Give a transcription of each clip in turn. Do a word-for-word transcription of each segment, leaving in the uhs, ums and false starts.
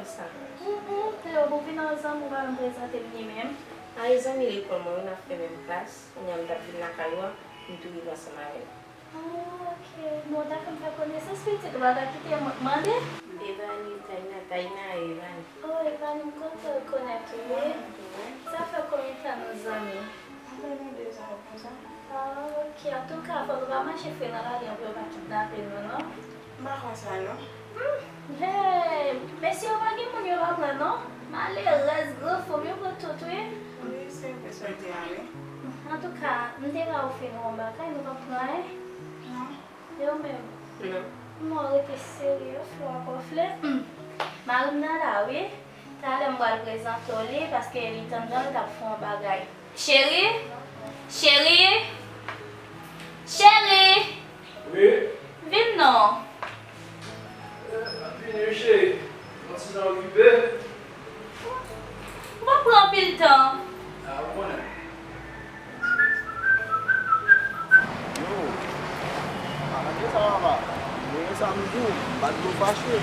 Sa. Mm, mm, lè w vin an zanmi, ou pa menm prezante m ni menm. A, e zanmi lekòl mwen, wi, n ap fè menm klas. Kounye a m t ap vin lakay ou a, m tou rive ansanm avè l. Ah, ok. Bon, w ta fè m fè konesans, pitit, ou pa ta kite m mande? Evani, Taina, Taina, Evani. Oh, Evani, m kontan rekonèt ou, wi. Sa fè konbyen tan nou zanmi? Sa fè nou de zan konsa. Ah, ok. Antouka, fò nou pa mache fre nan lari an pou yo pa kidnape nou, non? M pa kwè sa, non. Hmm, hey, mesye yo pa gen moun yo pa pran, non. Malerèz, granfim, yo pran tout, wi. Wi, se vre sa w di a, wi. Antouka, m te ka ofri nou yon bagay, nou p ap pran anyen? Non. E ou menm? Non. Bon, rete serye, fi w ap wonfle. Hmm. Mari m nan la, wi. Talè m pral prezante w li, paske li tann jan l t ap fè yon bagay. Cheri? Cheri? Cheri! Wi? Vin non. Eh, m ap vini wi, cheri. Mwen ti jan okipe. Ou pa pran anpil tan. A, ou konnen. Yo. A, gade sa, papa. Gade sa, m di w. M pa t vle w fache.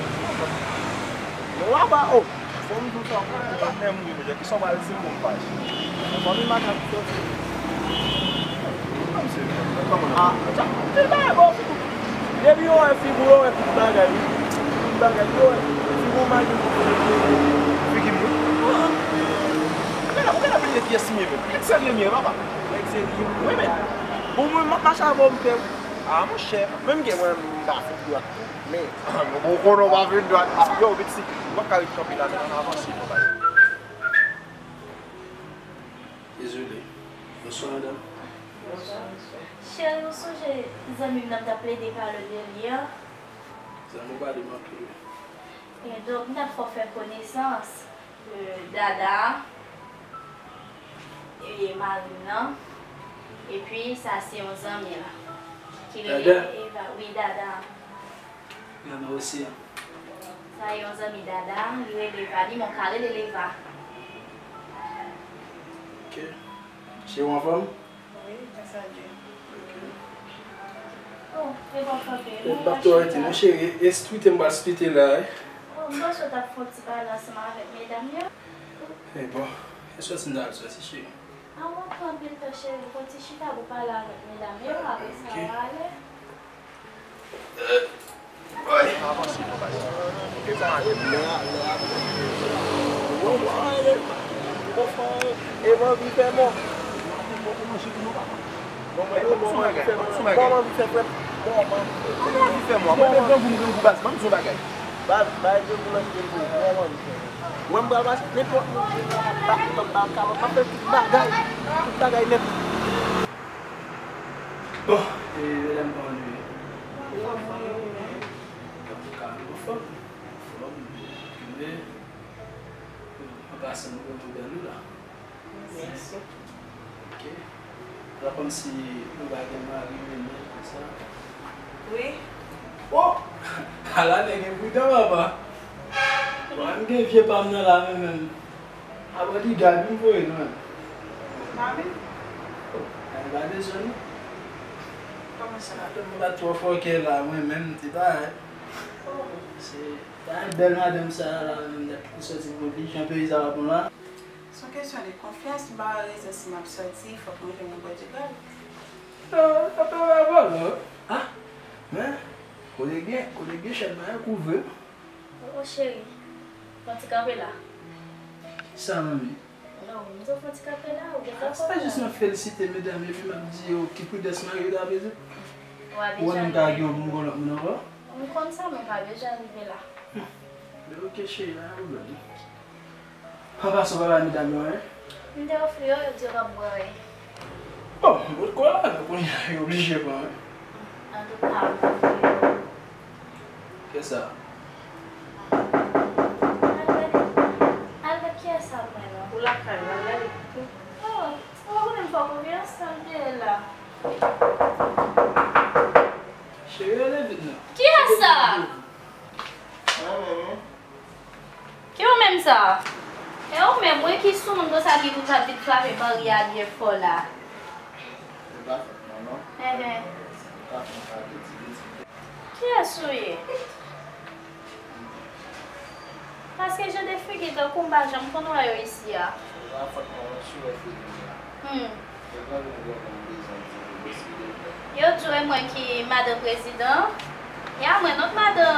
Yo, papa, oh. Fò m di w sa, ou konnen patnè m wi, men kisa w pral di m pou m fache? Fanmi makak soti. Kòman se? Kòman? A, sa, m te bay bò fi. Depi yo wè figi w, yo wè tout bagay, wi. Tout bagay, yo wè figi w, malgre m. Figi m, wi. Ou genlè bliye kiyès m ye menm. Nèg serye m ye, papa. Nèg serye m, wi, men. Bon, mwen, m ap mache avè w, m pè. A, monchè, menm ke mwen, m pa fè dwat tou, men. Ou konnen w pa fè dwat. Yo, pitit, m p ap ka ret kanpe la, men ann avanse, non, bay. Dezole. Bonswa, madanm. Bonswa, mesye. Cheri, ou sonje zanmi m nan m t ap plede pale w de li a? Zanmi w pale m anpil, wi. E, donk, m t ap fè w fè konesans, e, Dada, e, mari m nan. Epi, sa se yon zanmi l ki rele Eva. Wi, Dada. Nan nan oseyan. Sa e yon zanmi Dada, li rele Eva, li men w ka rele l Eva. Ok. Cheri, w anfòm? Wi, gras a Dye. Ok. Oh, e bon, kanpe. E, m p ap twò rete non, cheri. E, e tweete m pral tweete la, wi. Oh, m panse w t ap fè yon ti pale ansanm avèk medam yo. E bon, e sòti m ta al sòti, cheri. A, w ap pran anpil tan, cheri. Fè yon ti chita pou pale avèk medam yo, apre sa w ale. Avanse non, baz. Bon, bon, e, bon, bon, e, bon, anvi fè mò. Bon, bon, bon, anvi fè mò. Bon, bon, anvi fè frèt. Bon, bon, anvi fè mò. Mwen, men grangou, m grangou, baz. Ban m di yon bagay. Baz, bay grangou nan figi m, bon, bon, anvi fè mò. Wè m pral mache nenpòt moun, pa, pa, pa, pa, pa fè tout bagay, tout bagay nèt. Bon, e, medam, kòman nou ye? Anfòm, wi, wi. Antouka, nou anfòm, anfòm, nou okipe. An pasan, nou kontan wè nou la. Mèsi. Ok. Ala kòmsi nou pa gen mari, menaj, konsa. Wi. Oh! Ala nèg enpridan, papa. Bon, m gen vye pa m nan la, men menm. Apre li gad m voye non. Mami? Oh, pa gen pa bezwen non. Kòman sa? Madanm mwen pa t twò fòkè la, mwen menm, m te parèt. Oh. Se pa bèl madanm sa la, menm nèt ki sòti pou li, jan peyi sa va bon la. Se yon kesyon de konfyans, m pa wè rezon si m ap sòti, fòk mwen jwenn yon bòdjegad. Ah, sa pa vòlò. Ah, men, kote gen, kote gen chèn mayo kouvri. Oh, cheri, fè yon ti kanpe la. Sa, manmi? Non, m di w fè yon ti kanpe la, ou gentan konprann. Ah, se pa jis m ap felisite medam yo, epi m ap di yo ki pridans mari yo ta bezwen. Ou wè m ka gen yon pou m gon lòt moun ankò? M konn sa, men w pa bezwen rive la. Hmm. Men ok, cheri, pa gen pwoblèm. An pasan, w pa bay medam yo anyen? M te ofri yo, yo di yo p ap bwè anyen. Bon, m potko la, men kounye a yo oblije pran, wi. Antouka, m ofri yo. Kiyès sa? Al gade, al gade kiyès sa mwen non. Ou lakay ou, al gade. Oh, ou pa konnen m fè konfyans, sa m te ye la. Cheri, rele vit non. Kiyès sa? Mwen menm, wi. Ki ou menm sa? E ou menm, wi, ki sou moun konsa ki pou ka vin frape Maria byen fò la? Se pa fòt mwen, non. Enhen. Se pa fòt mwen, sa te di, di. Kiyès ou ye? Paske jan de figi tankou m pa janm konn wè yo isi a. Se pa fòt mwen, mwen si wè figi m la. Hmm. Se pa nou gen yon bezwen di nou silvouplè. Yo di w e mwen ki madan prezidan. E a mwen non k madan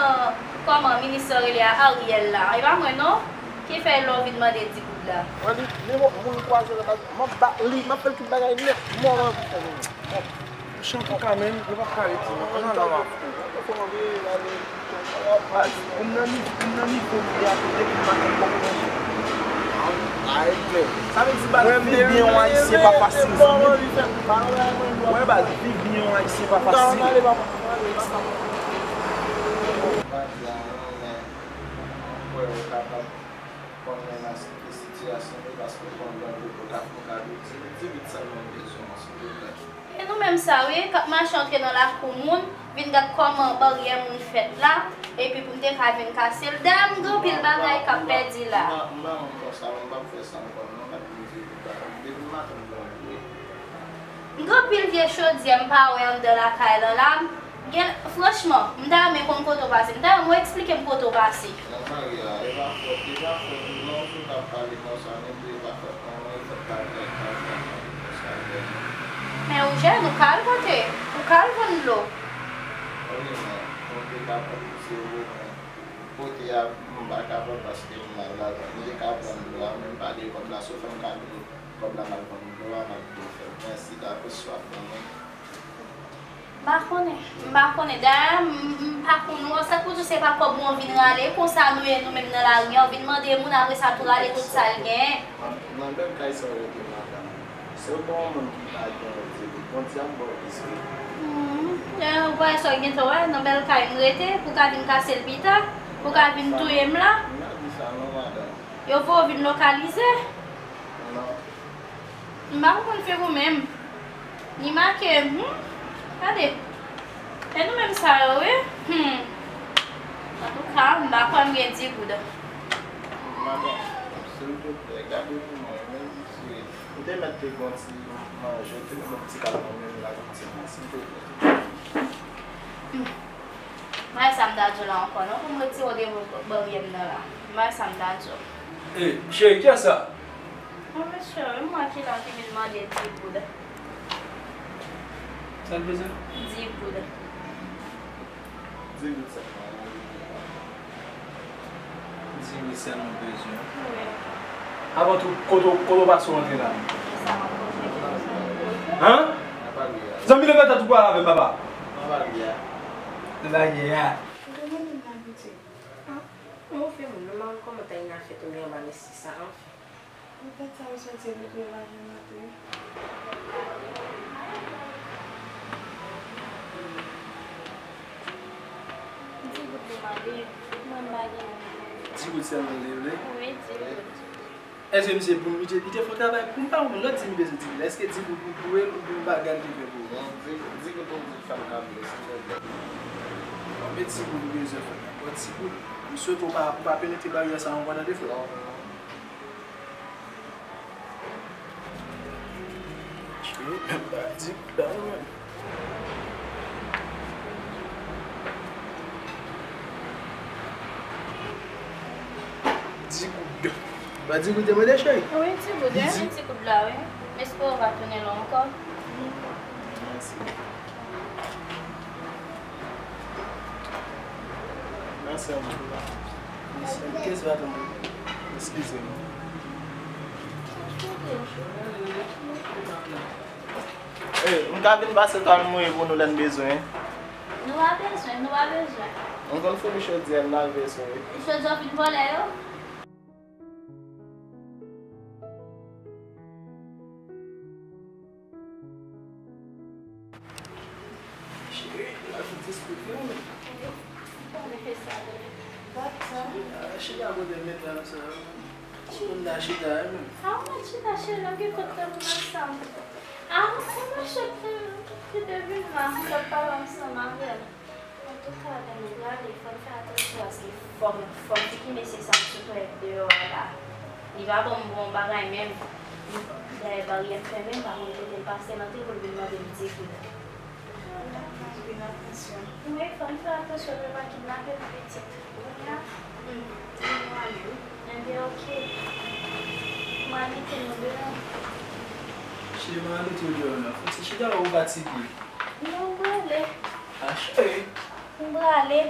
kòman minis lan rele a Ariel la. E pa mwen non ki fè lè w vin mande di goud la. Mwen li, li moun kwaze la, m ap ba li, m ap fè l tout bagay nèt. Mwen anvi fè nou. Mechan antouka menm, yo p ap ka rete non. Ann al la w ap fou. Ou nan nivo, ou nan nivo m ye a, depi maten m poko manje. Sa vle di baz, viv byen yon ayisyen pa fasil, zanmi. Wè baz, viv byen yon ayisyen pa fasil. Konnen nan ki sitiyasyon nou, paske w konn lè w ta fon kado di, di vit sèlman bezwen an, silvouplè. E nou menm sa wi, k ap mache antre nan lakou moun, vin gad kòman baryè moun fèt la, epi pou n te ka vin kase l. Dayè m gen anpil bagay k ap pèdi la. M pa, m pa moun konsa, m p ap fè sa ankò non, gad m di vit bagay. Depi maten m gen anpil. M gen anpil vye chodyè m pa wè anndan lakay lan la. Gen, franchman, m ta renmen konn kote w pase. M ta renmen w eksplike m kote w pase. Nan Maria, e pa fòt, e pa fòt ou non, si w t ap pale konsa, men tou e pa fòt mwen, e fòt pa fèt, pa fèt mwen, konsa, vrèman. Men ou jèn, ou ka al pote, ou ka al vann dlo. Wi, men, mwen te ka pran se ou, men pote a, m pa ka pran paske m mal lajan. M te ka pran dlo a, men m pa gen kòb la, si w fè m kado kòb la, m al vann dlo a, m ap tou fè l. Mèsi, dakò, si w ap ban mwen. M pa konnen, m pa konnen. Dayè, m, m pa konn ou, sa k pou di w se pa kòb ou an vin rale, konsa nou ye nou menm nan lari an, vin mande moun, apre sa tou rale tout sa l genyen. Nan bèl kay sa w rete, madanm. Se w pa yon moun ki pa gen yon dye, bon dyab ba w espri. Hmm, e, ou pa wè sa w gentan wè, nan bèl kay m rete, pou w ka vin kase l pita, pou w ka vin touye m la. M pa di sa non, madanm. Yo voye w vin lokalize? Non. M pa konprann figi w menm. Li make, hmm? Gade. E nou menm sa yo, wi. Hmm. Antouka, m pa kwè m gen di goud. Madanm, silvouplè, gade pou mwen, menm si ou te mèt te gon ti manje, ou te mèt gon ti kal nan men m la, gon ti manje, silvouplè. Hmm. M pa wè sa m ta di w la ankò, non, pou m retire w devan baryè m nan la. M pa wè sa m ta di w. Ey, cheri, kiyès sa? Yon mesye, yon mwen ki la ki vin mande di goud. Sa l bezwen? Di goud. Di goud sèlman. Di goud sèlman bezwen. Wi. Avan tou, kote w, kote w pase w antre la? Sa m ap poze kesyon. Han? Zanmi, leve tèt ou pale avè m, papa. Nan baryè a. Nan baryè a. Ou te mande m la, pitit. Ah, ou fè moun, nou pa konn kòman ta ina fèt ou gen anba mesye sa, anfen. Poutèt sa, m soti retounen lajan m antre. Di goud li mande, mwen m pa gen. Di goud sèlman li vle? Wi, di goud. Èske misye pou misye, li te fè yon travay pou m pa konprann lè w di m bezwen di goud? Èske di goud pou, pou el oubyen yon bagay li te fè pou ou? Non, di, di goud pou m di fè m ka vle, silvouplè. Bon, men di goud ou bezwen fè, nenpòt ti goud. M swete w pa, ou pa penetre baryè sa ankò, tande frè. Non, non. Cheri, menm pa di goud la non, menm. Di goud. Ba di goud te mande, cheri? Wi, di goud, wi, di goud la, wi. M espere w pa tounen lwen ankò. Mèsi. Mèsi anpil. Mèsi. Kiyès va tonbe? Eskize m. Ey, m ka vin pase twal mouye pou nou lè n bezwen? Nou pa bezwen, nou pa bezwen. M konn founi chodyè m, n al veye sou li. Chodyè w fin vòlè yo? Cheri, la fout diskite wi. Ou konnen sa, bebe. Chita, chita kote m met la sa. Ou konn ta chita wi menm. A, ou mèt chita, cheri, n ap gen kòd tankou nan sanm. A, ou mèt chita, chita vin la, m t ap pale ansanm avè l. Antouka, lè nou prale, fò n fè atansyon paske fò m, fò m di ki mesye sa m sot wè deyò a la. Li pa ban m bon bagay menm. Dayè, baryè m fèmen, m pa konn kote l pase l antre pou l vin mande m di goud. Fè atansyon. Wi, fò n fè atansyon pou yo pa kidnape nou pitit. Kounye a, hmm, nou ale, wi. Ebyen, oke. M a kite nou deyò. Cheri, m a kite w deyò, non. Fò ti chita, ou fatige. Non, m prale. A, cheri. M prale.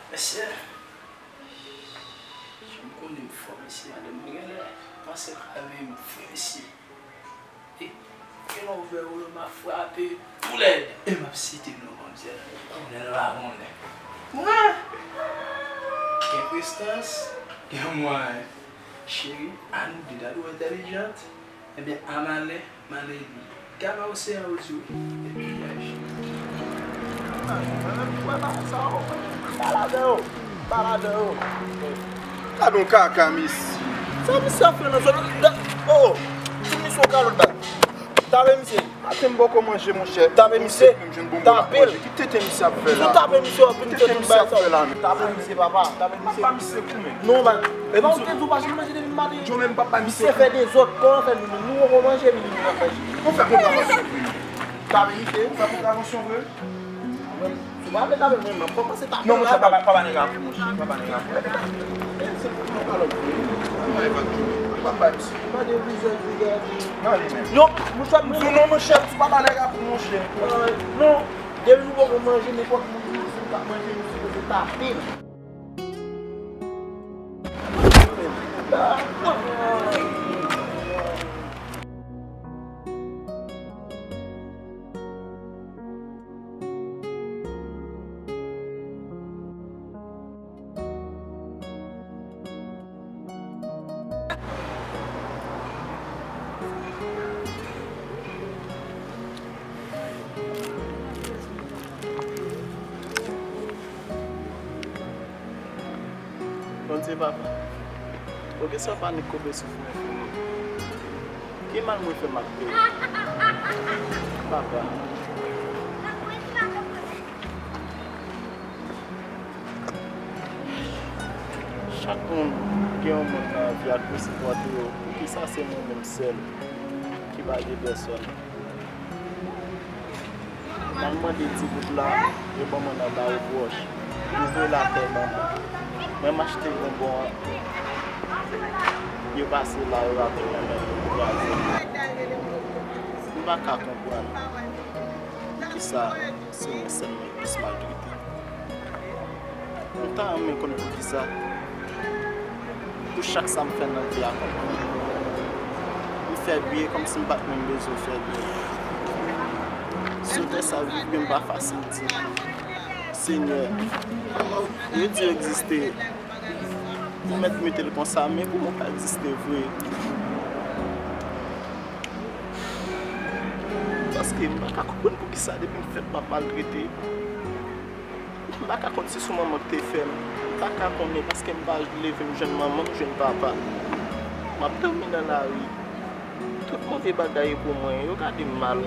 Mesye, jan m konnen m fò, mesye, madanm mwen genlè panse l ka veye m vre, mesye. E, gen lè w veye w, m ap frape tou lèd. E m ap site non manmzèl. Konnen l pa konnen. Mwen! Gen prestans, gen mwayen. Cheri, a nou de, ta dwe entèlijant. Ebyen, a malè, malè li. Gaba oseyan yo di wi. Epi dèyè cheri. Gade yon kaka, mesye. Sa misye ap fè nan zòn? Oh! Ti misye yon kalòt bag. Tape misye. Maten m poko manje, monchè. Tape misye. Tape l. Ki tete misye ap fè la? Ou tape misye, w ap vin fè tout bagay sa. Tape misye, papa. Tape misye. Papa, misye goumen. Non, man. E pa ou te di w pa janm manje depi maten? Yo menm papa misye. Misye fè dezòd. Kòman fè nou menm? Nou poko manje, epi li vin ap fè. Ou fè kontravansyon vre. Tape misye. Ou fè kontravansyon vre. Mwen, si w pa vle tape mwen, m ap kòmanse tape. Non, monchè, papa, papa nèg la pou monchè. Papa nèg la pou. Papa misye. Yo, monchè, m di w non, monchè, m di papa nèg la pou monchè. Non, depi nou poko manje, nenpòt moun ki di nou pa manje, nou sipoze tape l. Bondye papa, poukisa w pa nik koupe souf mwen fini? Ki mal mwen fè m ap peye? Papa. Chak moun gen yon moun nan vi a k resevwa tou yo. Poukisa se mwen menm sèl ki pa gen pèsòn? M al mande ti goud la, yo ban mwen nan ba repwòch. Yo voye l atè ban mwen. Mwen m achte bonbon an, yo pase la, yo rache nan men m, yo kraze. M pa ka konprann poukisa se mwen sèl mwen ki plis maltrete. M ta renmen konn poukisa. Pou chak sa m fè nan vi a kòm moun, m fè byen kòmsi m pa t menm bezwen fè byen. Sou tè sa, viv byen pa fasil ditou. Senyè, yo di yo egziste, ou mèt mete l konsa, men pou mwen pa egziste vre. Paske m pa ka konprann poukisa depi m fèt m ap maltrete. M pa ka konn si sou manman k te fè m. M pa ka konnen paske m pa leve m jwenn manman, m jwenn papa. M ap dòmi nan lari. Tout move bagay e pou mwen, yo gade m mal.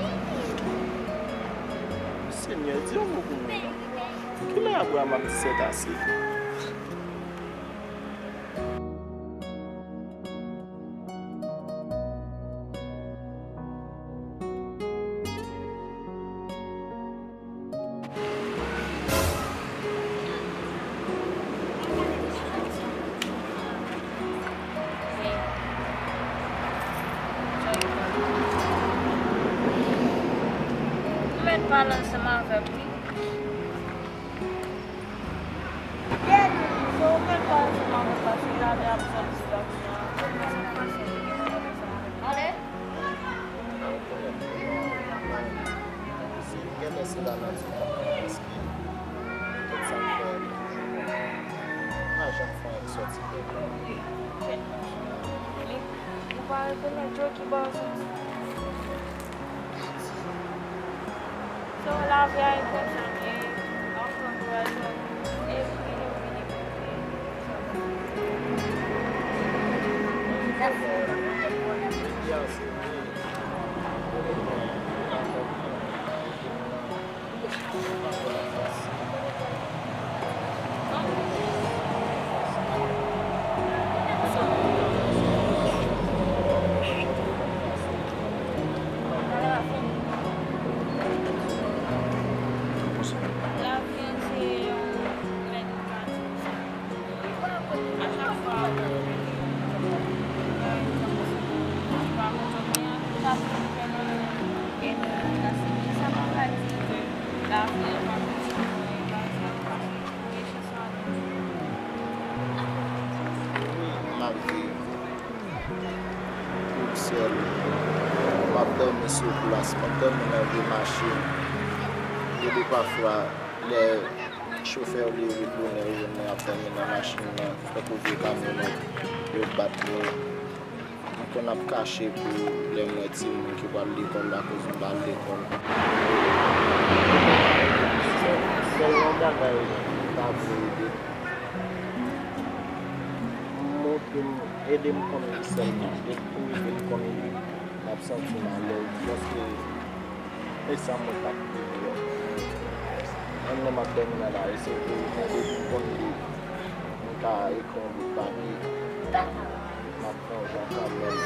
Senyè, di yon mo pou mwen non. Kilè Abraram ap di sètase? Ou mèt pale ansanm avè m, wi. Genlè se lanati k ap fè, paske tout sa m fè, m toujou bon. M pa janm fè anyen ki sòti byen. Ou pa rekonèt yo ki ba w santi. So, lavi a e konsa l ye, anpil kouraj, epi nou vini pou vini. M ap viv. Bruksèl, m ap dòmi sou plas, m ap dòmi nan vye machin. Gen de pafwa, lè chofè yo leve bonè, yo jwenn mwen ap dòmi nan machin nan, tankou vye kamyonèt, yo bat mwen. M konn ap kache pou lè m wè timoun ki pral lekòl la, akoz m pa al lekòl. Sèl, sèl yon bagay m ta vle ede, montre m, ede m konnen li sèlman. Depi pou ede m konnen li, m ap santi m alèz, paske e sa mwen t ap vle yo. Menm lè m ap dòmi nan lari, se pou ede m konn li, m ka ekri yon bout papye, m ap pran jan kanmenm.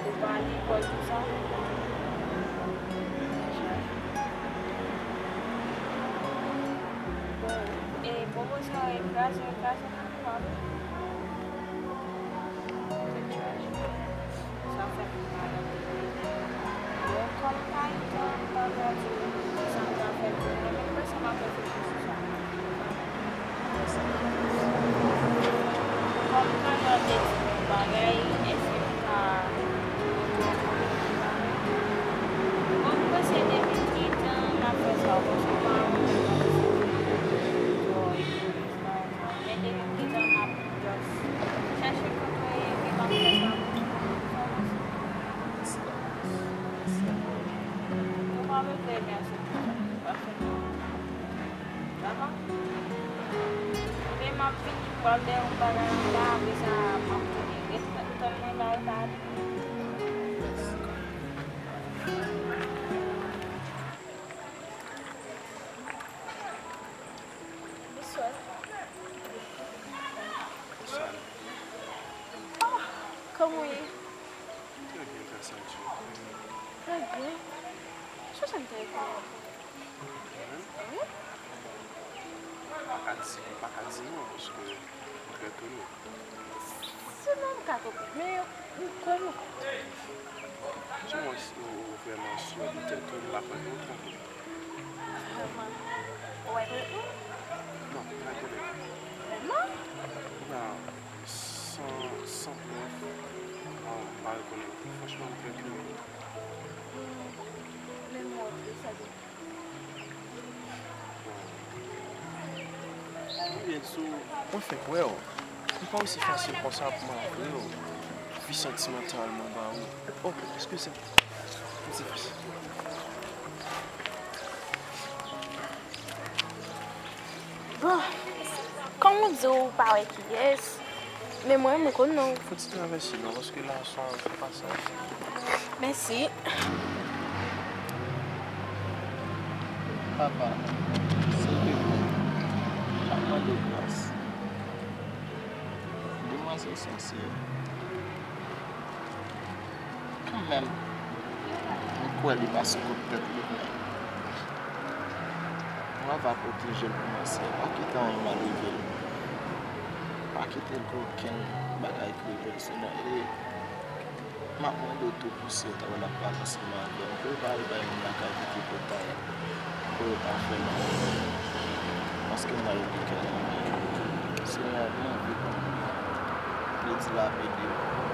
Ou pa lekòl tou sa? Bon, e, bobo sa yo kraze, kraze nan nou a wi. Sa fè m mal anpil. Bon, kòm m pa gen tan, m pa ka di w sa m ka fè pou mwen, men m panse m ap reflechi sou sa. Kòm m ta gade ti bagay, èske m ka... Bon, m panse depi gentan m ap fè sa, paske m pa renmen twò egoyis, pa egzanp. Men depi gentan m ap just chèche kote m ye, epi m ap fè sa pou mwen. Sa w panse? Mèsi, mèsi anpil. Ou pa bezwen mèsi pou sa. Dakò? Men m ap vini, m pral bay yon bagay anba, apre sa, m ap tounen. Ret tann mwen la, e pa ale. Bonswa. Bonswa. Ah, kòman w ye? Trè byen, grâce à Dieu. Trè byen. Chèche m te rekonèt ou. Mwen menm? Wi. M pa ka di, m pa ka di non, paske m trè etone. Se non, m ka konprann, men m kwè nou... Di mwen si ou, ou vrèman si de tèt ou, m pa kwè ke ou twonpe. Vrèman. Ou wè tèt mwen? Non, m pa konnen. Vrèman? Ou ka san, san prèv, m pa rekonèt ou. Franchman, m trè etone. Hmm, men m wè w trè sa de... Ebyen, sou... Mwen fèk wè w. Li pa osi fasil konsa pou m avwe w. Vi santimantal mwen ba ou. Oh, eskize m. Ti fis. Bon, kòm ou di ou pa wè kiyès, men mwen, mwen konn non. Fò ti travèse non, paske la se yon pasaj. Mèsi. Papa, silvouplè, m ap mande w gras. Demwazèl Sòsyè, kanmenm, m kwè li pa sou kout tèt li, men Bondye va pwoteje l pou mwen, Seyè. Pa kite anyen mal rive l. Pa kite l gen okenn bagay ki rive l, Seyè. E m ap mande w tou pou si w ta wè l ap pale ansanm avè m, pou yo pa al bay moun lakay li ki pòtay, pou yo pa fè l anyen, paske m wè l gen kè nan men yo. Seyè, m anvi konn li. Li di l ap ede m.